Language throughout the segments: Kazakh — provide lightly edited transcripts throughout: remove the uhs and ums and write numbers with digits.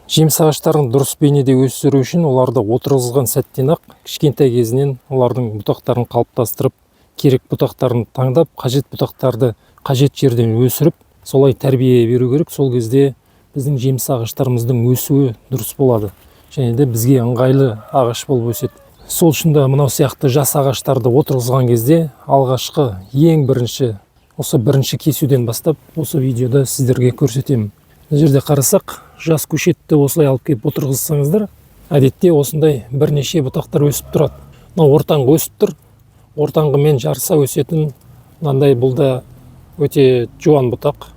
Жеміс ағаштарын дұрыс бейнеде өсіру үшін оларды отырғызған сәттен ақ, кішкентай кезінен олардың бұтақтарын қалыптастырып, керек бұтақтарын таңдап, қажет бұтақтарды қажет жерден өсіріп, солай тәрбие беру керек. Сол кезде біздің жеміс ағаштарымыздың өсуі дұрыс болады және де бізге ыңғайлы ағаш болып өседі. Сол үшін де мынау сияқты жас ағаштарды отырғызған кезде алғашқы, ең бірінші, осы бірінші кесуден бастап осы видеода сіздерге көрсетемін. Мына жерде қарасақ, жас көшетті осылай алып келіп отырғызсаңыздар, әдетте осындай бірнеше бұтақтар өсіп тұрады. Мынау ортаңғы өсіп тұр. Ортаңғымен жарыса өсетін мынандай, бұл да өте жуан бұтақ,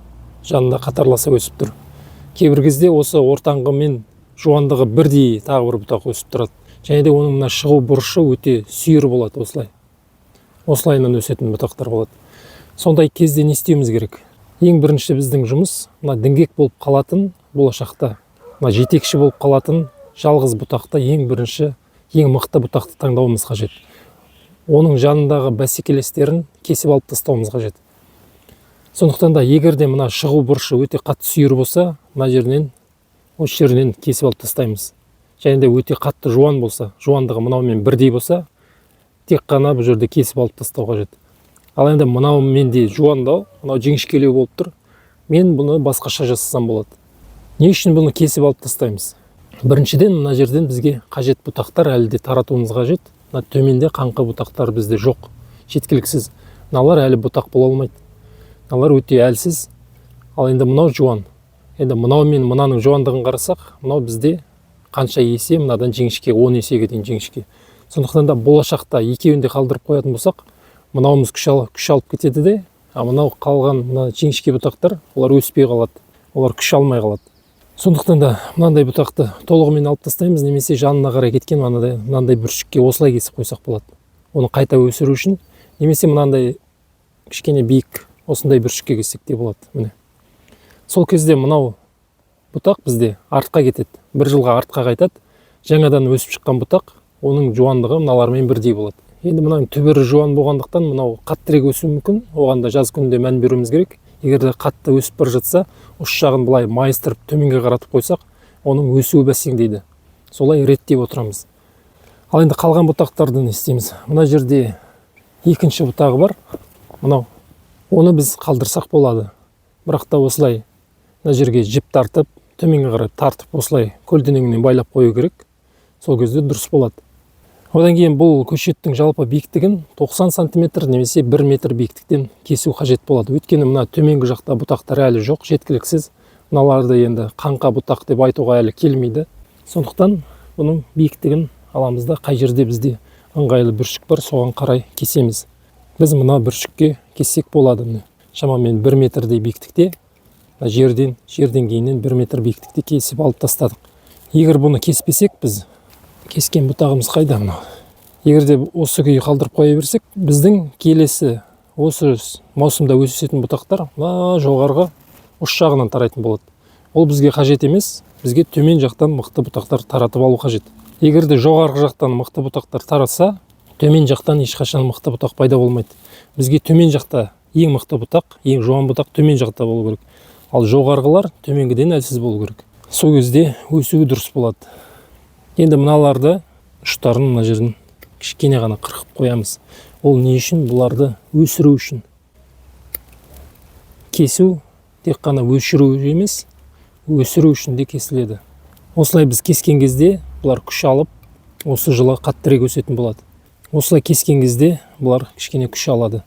жанында қатарласа өсіп тұр. Кейбір кезде осы ортаңғымен жуандығы бірдей тағы бір бұтақ өсіп тұрады және де оның мына шығу бұрышы өте сүйір болады. Осылай, осылайынан өсетін бұтақтар болады. Сондай кезде не істеуіміз керек? Ең бірінші біздің жұмыс мына діңгек болып қалатын, болашақта мына жетекші болып қалатын жалғыз бұтақты, ең бірінші, ең мықты бұтақты таңдауымыз қажет. Оның жанындағы бәсекелестерін кесіп алып тастауымыз қажет. Сондықтан да егер де мына шығу бұрышы өте қатты сүйір болса, мына жерінен, осы жерінен кесіп алып тастаймыз. Және де өте қатты жуан болса, жуандығы мынаумен бірдей болса, тек қана бұл жерде кесіп алып тастау қажет. Ал енді мынау менде жуандау, мынау жіңішкелеу болып тұр. Мен бұны басқаша жасасам болады. Не үшін бұны кесіп алып тастаймыз? Біріншіден, мына жерден бізге қажет бұтақтар әлі де таратуымыз қажет. Мына төменде қаңқа бұтақтар бізде жоқ, жеткіліксіз. Мыналар әлі бұтақ бола алмайды, мыналар өте әлсіз. Ал енді мынау жуан. Енді мынау мен мынаның жуандығын қарасақ, мынау бізде қанша есе мынадан жіңішке? 10 есеге дейін жіңішке. Сондықтан да болашақта екеуін де қалдырып қоятын болсақ, мынауымыз күш алып кетеді де, а мынау қалған мына жіңішке бұтақтар, олар өспей қалады, олар күш алмай қалады. Сондықтан да мынандай бұтақты толығымен алып тастаймыз немесе жанына қарай кеткен мынандай бүршікке осылай кесіп қойсақ болады, оны қайта өсіру үшін. Немесе мынандай кішкене биік осындай бүршікке кессек те болады. Міне, сол кезде мынау бұтақ бізде артқа кетеді, бір жылға артқа қайтады. Жаңадан өсіп шыққан бұтақ, оның жуандығы мыналармен бірдей болады. Енді мынаның түбірі жуан болғандықтан, мынау қаттырақ өсуі мүмкін. Оған да жаз күнінде мән беруіміз керек. Егер де қатты өсіп бара жатса, ұш жағын былай майыстырып, төменге қаратып қойсақ, оның өсуі бәсеңдейді. Солай реттеп отырамыз. Ал енді қалған бұтақтарды не істейміз? Мына жерде екінші бұтағы бар мынау. Оны біз қалдырсақ болады, бірақ та осылай мына жерге жіп тартып, төменге қарай тартып, осылай көлденеңінен байлап қою керек. Сол кезде дұрыс болады. Одан кейін бұл көшеттің жалпы биіктігін 90 сантиметр немесе 1 метр биіктіктен кесу қажет болады. Өйткені мына төменгі жақта бұтақтар әлі жоқ, жеткіліксіз. Мыналарды енді қаңқа бұтақ деп айтуға әлі келмейді. Сондықтан бұның биіктігін аламыз да, қай жерде бізде ыңғайлы бүршік бар, соған қарай кесеміз. Біз мына бүршікке кессек болады. Міне, шамамен 1 метрдей биіктікте, мына жерден, жер деңгейінен 1 метр биіктікте кесіп алып тастадық. Егер бұны кеспесек, біз кескен бұтағымыз қайда, мынау? Егер де осы күйі қалдырып қоя берсек, біздің келесі осы маусымда өсетін бұтақтар мына жоғарғы ұш жағынан тарайтын болады. Ол бізге қажет емес. Бізге төмен жақтан мықты бұтақтар таратып алу қажет. Егер де жоғарғы жақтан мықты бұтақтар тараса, төмен жақтан ешқашан мықты бұтақ пайда болмайды. Бізге төмен жақта ең мықты бұтақ, ең жуан бұтақ төмен жақта болу керек, ал жоғарғылар төменгіден әлсіз болу керек. Сол кезде өсуі дұрыс болады. Енді мыналарды ұштарын мына жерден кішкене ғана қырқып қоямыз. Ол не үшін? Бұларды өсіру үшін. Кесу тек қана өшіру емес, өсіру үшін де кесіледі. Осылай біз кескен кезде бұлар күш алып, осы жылы қаттырақ өсетін болады. Осылай кескен кезде бұлар кішкене күш алады.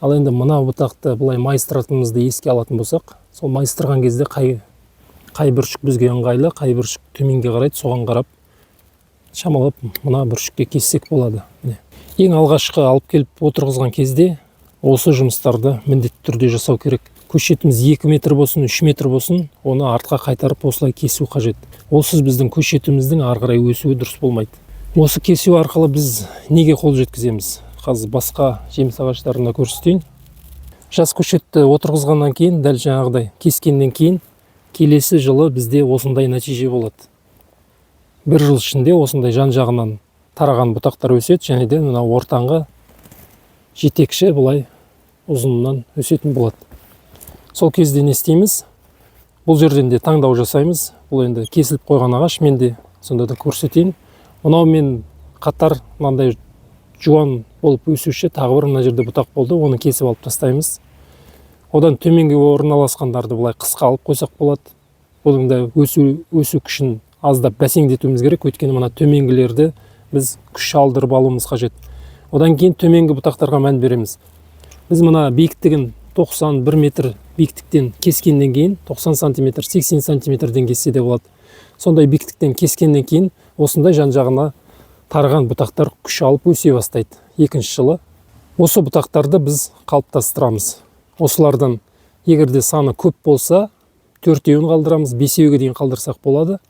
Ал енді мына бұтақты былай майыстыратынымызды еске алатын болсақ, сол майыстырған кезде қай бүршік бізге ыңғайлы, қай бүршік төменге қарайды, соған қарап шамалап мына бүршікке кессек болады. Міне, ең алғашқы алып келіп отырғызған кезде осы жұмыстарды міндетті түрде жасау керек. Көшетіміз 2 метр болсын, 3 метр болсын, оны артқа қайтарып, осылай кесу қажет. Олсыз біздің көшетіміздің ары қарай өсуі дұрыс болмайды. Осы кесу арқылы біз неге қол жеткіземіз? Қазір басқа жеміс ағаштарын да көрсетейін. Жас көшетті отырғызғаннан кейін, дәл жаңағыдай кескеннен кейін, келесі жылы бізде осындай нәтиже болады. Бір жыл ішінде осындай жан жағынан тараған бұтақтар өседі және де мына ортаңғы жетекші былай ұзынынан өсетін болады. Сол кезде не істейміз? Бұл жерден де таңдау жасаймыз. Бұл жерде де мықты бұтақтар өсіп тұр. Бұл енді кесіліп қойған ағаш, мен де сонда да көрсетейін. Мынаумен қатар мынандай жуан болып өсуші тағы бір мына жерде бұтақ болды, оны кесіп алып тастаймыз. Одан төменге орналасқандарды былай қысқа алып қойсақ болады. Бұның да өсу күшін аздап бәсеңдетуіміз керек, өйткені мына төменгілерді біз күш алдырып алуымыз қажет. Одан кейін төменгі бұтақтарға мән береміз. Біз мына биіктігін 91 метр биіктіктен кескеннен кейін, 90 сантиметр, 80 сантиметрден кессе де болады, сондай биіктіктен кескеннен кейін осындай жан жағына тараған бұтақтар күш алып өсе бастайды. Екінші жылы осы бұтақтарды біз қалыптастырамыз. Осылардан егер де саны көп болса, төртеуін қалдырамыз, бесеуге дейін қалдырсақ болады.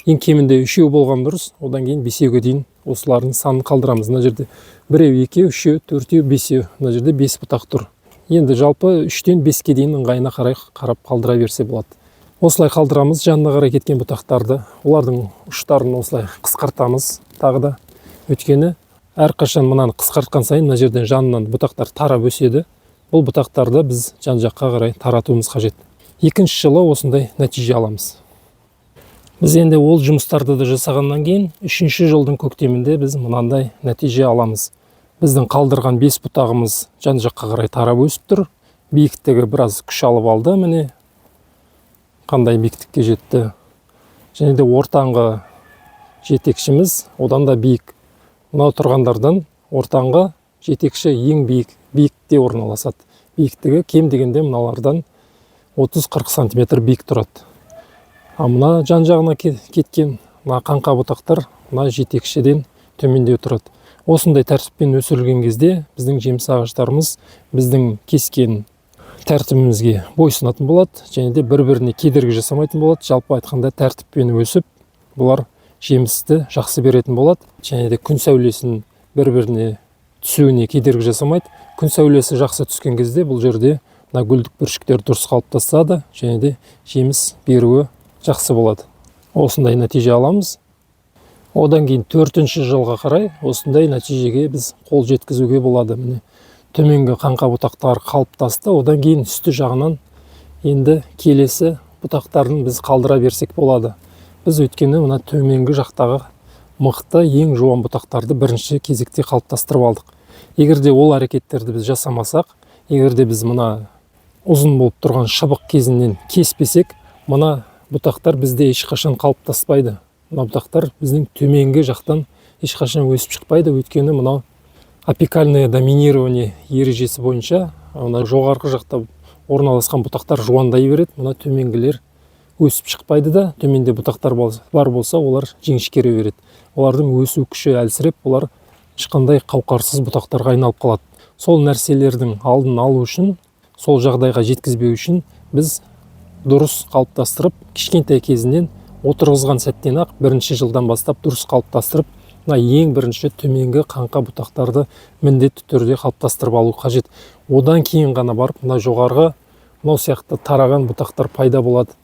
Ең кемінде үшеу болған дұрыс, одан кейін бесеуге дейін осылардың санын қалдырамыз. Мына жерде біреу, екеу, үшеу, төртеу, бесеу, мына жерде бес бұтақ тұр. Енді жалпы үштен беске дейін ыңғайына қарай қарап қалдыра берсе болады. Осылай қалдырамыз жанына қарай кеткен бұтақтарды, олардың ұштарын осылай қысқартамыз тағы да. Өйткені әрқашан мынаны қысқартқан сайын мына жерден жанынан бұтақтар тарап өседі. Бұл бұтақтарды біз жан жаққа қарай таратуымыз қажет. Екінші жылы осындай нәтиже аламыз. Біз енді ол жұмыстарды да жасағаннан кейін үшінші жылдың көктемінде біз мынандай нәтиже аламыз. Біздің қалдырған бес бұтағымыз жан жаққа қарай тарап өсіп тұр. Биіктігі біраз күш алып алды, міне қандай биіктікке жетті. Және де ортаңғы жетекшіміз одан да биік. Мынау тұрғандардан ортаңғы жетекші ең биік биікте орналасады. Биіктігі кем дегенде мыналардан 30-40 сантиметр биік тұрады. А мына жан жағына кеткен мына қаңқа бұтақтар мына жетекшіден төмендеу тұрады. Осындай тәртіппен өсірілген кезде біздің жеміс ағаштарымыз біздің кескен тәртібімізге бойсұнатын болады және де бір-біріне кедергі жасамайтын болады. Жалпы айтқанда, тәртіппен өсіп, бұлар жемісті жақсы беретін болады және де күн сәулесін бір-біріне түсуіне кедергі жасамайды. Күн сәулесі жақсы түскен кезде бұл жерде мына гүлдік бүршіктер дұрыс қалыптасады және де жеміс беруі жақсы болады. Осындай нәтиже аламыз. Одан кейін төртінші жылға қарай осындай нәтижеге біз қол жеткізуге болады. Міне, төменгі қаңқа бұтақтар қалыптасты. Одан кейін үсті жағынан енді келесі бұтақтарын біз қалдыра берсек болады. Біз өйткені мына төменгі жақтағы мықты ең жуан бұтақтарды бірінші кезекте қалыптастырып алдық. Егер де ол әрекеттерді біз жасамасақ, егер де біз мына ұзын болып тұрған шыбық кезінен кеспесек, мына бұтақтар бізде ешқашан қалыптаспайды. Мына бұтақтар біздің төменгі жақтан ешқашан өсіп шықпайды, өйткені мынау апикальное доминирование ережесі бойынша мына жоғарғы жақта орналасқан бұтақтар жуандай береді, мына төменгілер өсіп шықпайды да, төменде бұтақтар бар болса, олар жіңішкере береді. Олардың өсу күші әлсіреп, олар ешқандай қауқарсыз бұтақтарға айналып қалады. Сол нәрселердің алдын алу үшін, сол жағдайға жеткізбеу үшін біз дұрыс қалыптастырып, кішкентай кезінен отырғызған сәттен ақ, бірінші жылдан бастап дұрыс қалыптастырып, мына ең бірінші төменгі қаңқа бұтақтарды міндетті түрде қалыптастырып алу қажет. Одан кейін ғана барып мына жоғарғы мынау сияқты тараған бұтақтар пайда болады.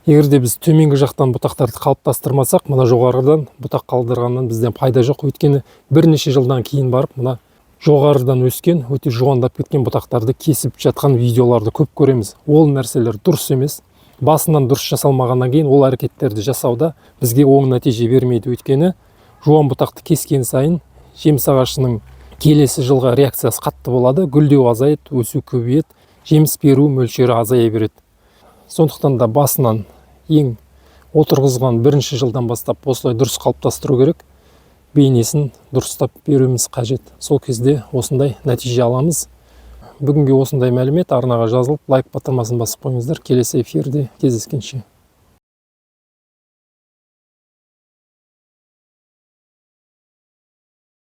Егер де біз төменгі жақтан бұтақтарды қалыптастырмасақ, мына жоғарыдан бұтақ қалдырғаннан бізден пайда жоқ, өйткені бірнеше жылдан кейін барып мына жоғарыдан өскен, өте жуандап кеткен бұтақтарды кесіп жатқан видеоларды көп көреміз. Ол нәрселер дұрыс емес. Басынан дұрыс жасалмағаннан кейін ол әрекеттерді жасауда бізге оң нәтиже бермейді, өйткені жуан бұтақты кескен сайын жеміс ағашының келесі жылға реакциясы қатты болады, гүлдеу азаяды, өсу көбейеді, жеміс беру мөлшері азая береді. Сондықтан да басынан ең отырғызған бірінші жылдан бастап осылай дұрыс қалыптастыру керек, бейнесін дұрыстап беруіміз қажет. Сол кезде осындай нәтиже аламыз. Бүгінге осындай мәлімет. Арнаға жазылып, лайк батырмасын басып қойыңыздар. Келесі эфирде кездескенше.